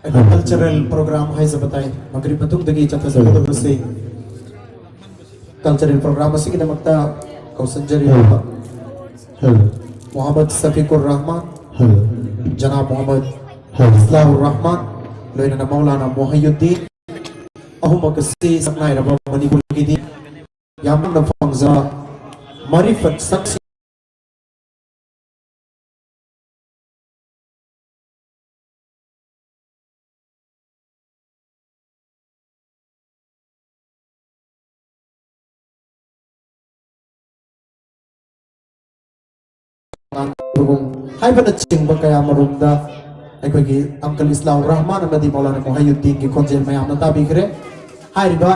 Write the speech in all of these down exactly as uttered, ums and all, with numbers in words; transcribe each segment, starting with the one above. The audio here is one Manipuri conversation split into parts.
ꯑꯩꯈꯣꯏ ꯀꯜꯆꯔꯦꯜ ꯄ꯭ꯔꯣꯒ꯭ꯔꯥꯝ ꯍꯥꯏꯖꯕ ꯇꯥꯏ꯫ ꯃꯒ꯭ꯔꯤꯕ ꯃꯇꯨꯡꯗꯒꯤ ꯆꯠꯊꯖꯒꯗꯧꯔꯤꯕꯁꯤ ꯀꯜꯆꯔꯦꯜ ꯄ꯭ꯔꯣꯒ꯭ꯔꯥꯝ ꯑꯁꯤꯒꯤꯗꯃꯛꯇ ꯀꯧꯁꯤꯟꯖꯔꯤꯕ ꯃꯣꯍꯝꯃꯗ ꯁꯐꯤꯀꯨꯔ ꯔꯍꯃꯥꯟ, ꯖꯅꯥꯕ ꯃꯣꯍꯝꯃꯗ ꯏꯁꯂꯥꯍꯨꯔ ꯔꯍꯃꯥꯟ, ꯂꯣꯏꯅꯅ ꯃꯧꯂꯥꯅꯥ ꯃꯣꯍꯌꯨꯗꯗꯤꯟ, ꯑꯍꯨꯝꯃꯛ ꯑꯁꯤ ꯁꯛꯅꯥꯏꯔꯕ ꯃꯅꯤꯄꯨꯔꯒꯤꯗꯤ ꯌꯥꯝꯅ ꯐꯪꯖ ꯃꯥꯔꯤꯐꯠ ꯁꯛꯁꯤ ꯍꯥꯏꯕꯅꯆꯤꯡꯕ ꯀꯌꯥ ꯃꯔꯨꯝꯗ ꯑꯩꯈꯣꯏꯒꯤ ꯑꯪꯀꯜ ꯏꯁꯂꯥꯎ ꯔꯍꯃꯥꯟ ꯑꯃꯗꯤ ꯃꯧꯂꯥꯅꯥ ꯃꯣꯍꯌꯨꯗꯗꯤꯟꯒꯤ ꯈꯣꯟꯖꯦꯜ ꯃꯌꯥꯝꯅ ꯇꯥꯕꯤꯈ꯭ꯔꯦ꯫ ꯍꯥꯏꯔꯤꯕ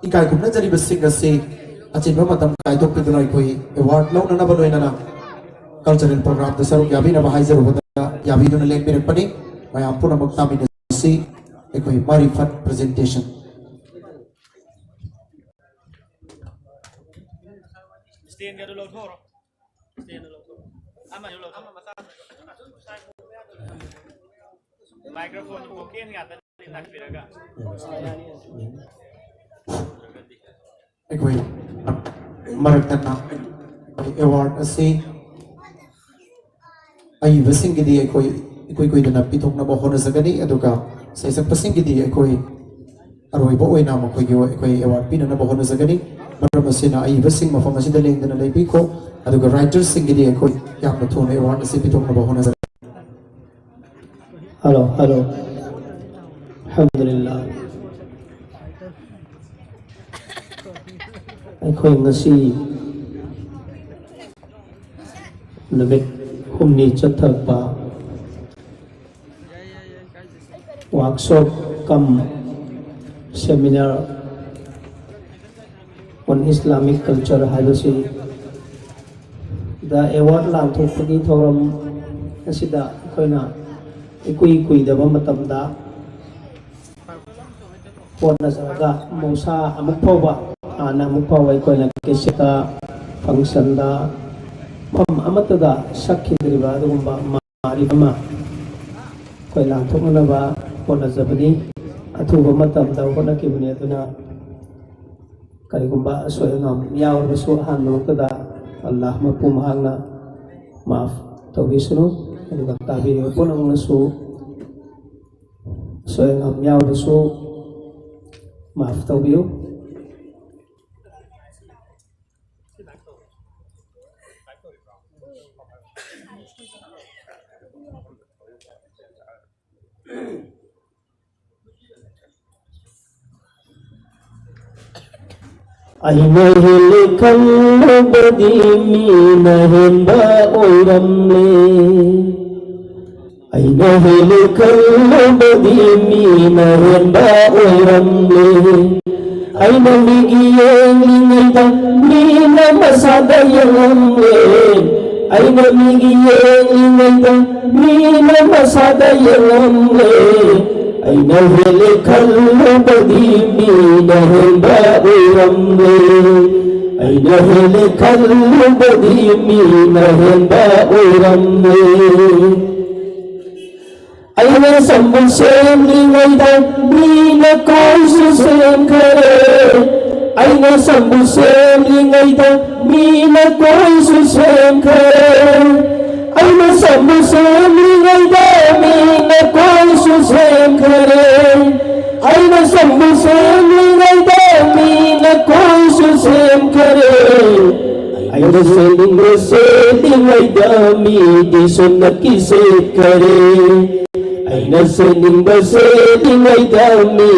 ꯏꯀꯥꯏ ꯈꯨꯝꯅꯖꯔꯤꯕꯁꯤꯡ ꯑꯁꯤ ꯑꯆꯤꯟꯕ ꯃꯇꯝ ꯀꯥꯏꯊꯣꯛꯄꯤꯗꯨꯅ ꯑꯩꯈꯣꯏ ꯑꯦꯋꯥꯔꯗ ꯂꯧꯅꯅꯕ ꯂꯣꯏꯅꯅ ꯀꯜꯆꯔꯦꯜ ꯄ꯭ꯔꯣꯒ꯭ꯔꯥꯝꯗ ꯁꯔꯨꯛ ꯌꯥꯕꯤꯅꯕ ꯍꯥꯏꯖꯔꯨꯕꯗ ꯌꯥꯕꯤꯗꯨꯅ ꯂꯦꯡꯕꯤꯔꯛꯄꯅꯤ꯫ ꯃꯌꯥꯝ ꯄꯨꯝꯅꯃꯛ ꯇꯥꯃꯤꯟꯅꯁꯤ꯫ ꯑꯩꯈꯣꯏ ꯃꯥꯔꯤꯐꯠ ꯄ꯭ꯔꯖꯦꯟꯇꯦꯁꯟ꯫ ꯃꯥꯏꯀ꯭ꯔꯣꯐꯣꯟ ꯄꯣꯀꯦꯠ ꯉꯥꯛꯇꯅꯤ ꯅꯛꯄꯤꯔꯒ꯫ ꯑꯩꯈꯣꯏ ꯃꯔꯛꯇ ꯑꯦꯋꯥꯔꯗ ꯑꯁꯤ ꯑꯏꯕꯁꯤꯡꯒꯤꯗꯤ ꯑꯩꯈꯣꯏ ꯏꯀꯨꯏ ꯀꯨꯏꯗꯅ ꯄꯤꯊꯣꯛꯅꯕ ꯍꯣꯠꯅꯖꯒꯅꯤ, ꯑꯗꯨꯒ ꯁꯩꯁꯛꯄꯁꯤꯡꯒꯤꯗꯤ ꯑꯩꯈꯣꯏ ꯑꯔꯣꯏꯕ ꯑꯣꯏꯅ ꯃꯈꯣꯏꯒꯤ ꯑꯩꯈꯣꯏ ꯑꯦꯋꯥꯔꯗ ꯄꯤꯅꯅꯕ ꯍꯣꯠꯅꯖꯒꯅꯤ꯫ ꯃꯔꯝ ꯑꯁꯤꯅ ꯑꯏꯕꯁꯤꯡ ꯃꯐꯝ ꯑꯁꯤꯗ ꯂꯦꯡꯗꯅ ꯂꯩꯕꯤꯈꯣ, ꯑꯗꯨꯒ ꯔꯥꯏꯇꯔꯁꯤꯡꯒꯤꯗꯤ ꯑꯩꯈꯣꯏ ꯌꯥꯝꯅ ꯊꯨꯅ ꯑꯦꯋꯥꯔꯗ ꯑꯁꯤ ꯄꯤꯊꯣꯛꯅꯕ ꯍꯣꯠꯅꯖꯒꯅꯤ꯫ Hello, hello. ꯑꯜꯍꯝꯗꯨꯂꯤꯜꯂꯥꯍ꯫ ꯑꯩꯈꯣꯏ ꯉꯁꯤ ꯅꯨꯃꯤꯠ ꯍꯨꯝꯅꯤ ꯆꯠꯊꯔꯛꯄ workshop cum seminar on Islamic culture ꯍꯥꯏꯕꯁꯤ ꯗ ꯑꯦꯋꯥꯔꯗ ꯂꯥꯟꯊꯣꯛꯄꯒꯤ ꯊꯧꯔꯝ ꯑꯁꯤꯗ ꯑꯩꯈꯣꯏꯅ ꯏꯀꯨꯏ ꯀꯨꯏꯗꯕ ꯃꯇꯝꯗ ꯍꯣꯠꯅꯖꯔꯒ ꯃꯍꯧꯁꯥ ꯑꯃꯨꯛ ꯐꯥꯎꯕ, ꯍꯥꯟꯅ ꯑꯃꯨꯛ ꯐꯥꯎꯕ ꯑꯩꯈꯣꯏꯅ ꯀꯦꯁꯦꯠꯇ, ꯐꯪꯁꯟꯗ, ꯃꯐꯝ ꯑꯃꯠꯇꯗ ꯁꯛꯈꯤꯗ꯭ꯔꯤꯕ ꯑꯗꯨꯒꯨꯝꯕ ꯃꯥꯔꯤꯐ ꯑꯃ ꯑꯩꯈꯣꯏ ꯂꯥꯟꯊꯣꯛꯅꯅꯕ ꯍꯣꯠꯅꯖꯕꯅꯤ꯫ ꯑꯊꯨꯕ ꯃꯇꯝꯗ ꯍꯣꯠꯅꯈꯤꯕꯅꯤ꯫ ꯑꯗꯨꯅ ꯀꯔꯤꯒꯨꯝꯕ ꯑꯁꯣꯏ ꯑꯉꯥꯝ ꯌꯥꯎꯔꯕꯁꯨ ꯑꯍꯥꯟꯕꯃꯛꯇꯗ ꯑꯜꯂꯥꯍ ꯃꯄꯨ ꯃꯍꯥꯛꯅ ꯃꯥꯐ ꯇꯧꯕꯤꯁꯅꯨ꯫ ꯑꯗꯨꯒ ꯇꯥꯕꯤꯔꯤꯕ ꯄꯨꯝꯅꯃꯛꯅꯁꯨ ꯑꯁꯣꯏ ꯑꯉꯥꯝ ꯌꯥꯎꯔꯕꯁꯨ ꯃꯥꯐ ꯇꯧꯕꯤꯌꯨ꯫ ꯑꯩꯅ ꯍꯦꯜꯂꯦ ꯈꯜꯂꯨꯕꯗꯤ ꯃꯤꯅ ꯍꯦꯟꯕ ꯑꯣꯏꯔꯝꯂꯦ꯫ ꯑꯩꯅ ꯍꯦꯜꯂꯦ ꯈꯜꯂꯨꯕꯗꯤ ꯃꯤꯅ ꯍꯦꯟꯕ ꯑꯣꯏꯔꯝꯂꯦ꯫ ꯑꯩꯅ ꯃꯤꯒꯤ ꯌꯦꯡꯂꯤꯉꯩꯗ ꯃꯤꯅ ꯃꯁꯥꯗ ꯌꯦꯡꯉꯝꯂꯦ꯫ ꯑꯩꯅ ꯃꯤꯒꯤ ꯌꯦꯡꯂꯤꯉꯩꯗ ꯃꯤꯅ ꯃꯁꯥꯗ ꯌꯦꯡꯉꯝꯂꯦ꯫ ꯑꯩꯅ ꯍꯦꯜꯂꯦ ꯈꯜꯂꯨꯕꯗꯤ ꯃꯤꯅ ꯍꯦꯟꯕ ꯑꯣꯏꯔꯝꯂꯦ꯫ ꯑꯩꯅ ꯍꯦꯜꯂꯦ ꯈꯜꯂꯨꯕꯗꯤ ꯃꯤꯅ ꯍꯦꯟꯕ ꯑꯣꯏꯔꯝꯂꯦ꯫ ꯑꯩꯅ ꯁꯝꯕꯨ ꯁꯦꯝꯂꯤꯉꯩꯗ ꯃꯤꯅ ꯀꯣꯏꯁꯨ ꯁꯦꯝꯈꯔꯦ꯫ ꯑꯩꯅ ꯁꯝꯕꯨ ꯁꯦꯝꯂꯤꯉꯩꯗ ꯃꯤꯅ ꯀꯣꯏꯁꯨ ꯁꯦꯝꯈꯔꯦ꯫ ꯑꯩꯅ ꯁꯝꯕꯨ ꯁꯦꯝꯂꯤꯉꯩꯗ ꯃꯤꯅ ꯀꯣꯏꯁꯨ ꯁꯦꯝꯈꯔꯦ꯫ ꯑꯩꯅ ꯁꯝꯕꯨ ꯁꯦꯝꯂꯤꯉꯩꯗ ꯃꯤꯅ ꯀꯣꯏꯁꯨ ꯁꯦꯝꯈꯔꯦ꯫ ꯑꯩꯅ ꯁꯦꯝꯅꯤꯡꯕ ꯁꯦꯝꯂꯤꯉꯩꯗ ꯃꯤꯗꯤ ꯁꯨꯝꯅꯀꯤ ꯁꯦꯠꯈꯔꯦ꯫ ꯑꯩꯅ ꯁꯦꯝꯅꯤꯡꯕ ꯁꯦꯝꯂꯤꯉꯩꯗ ꯃꯤ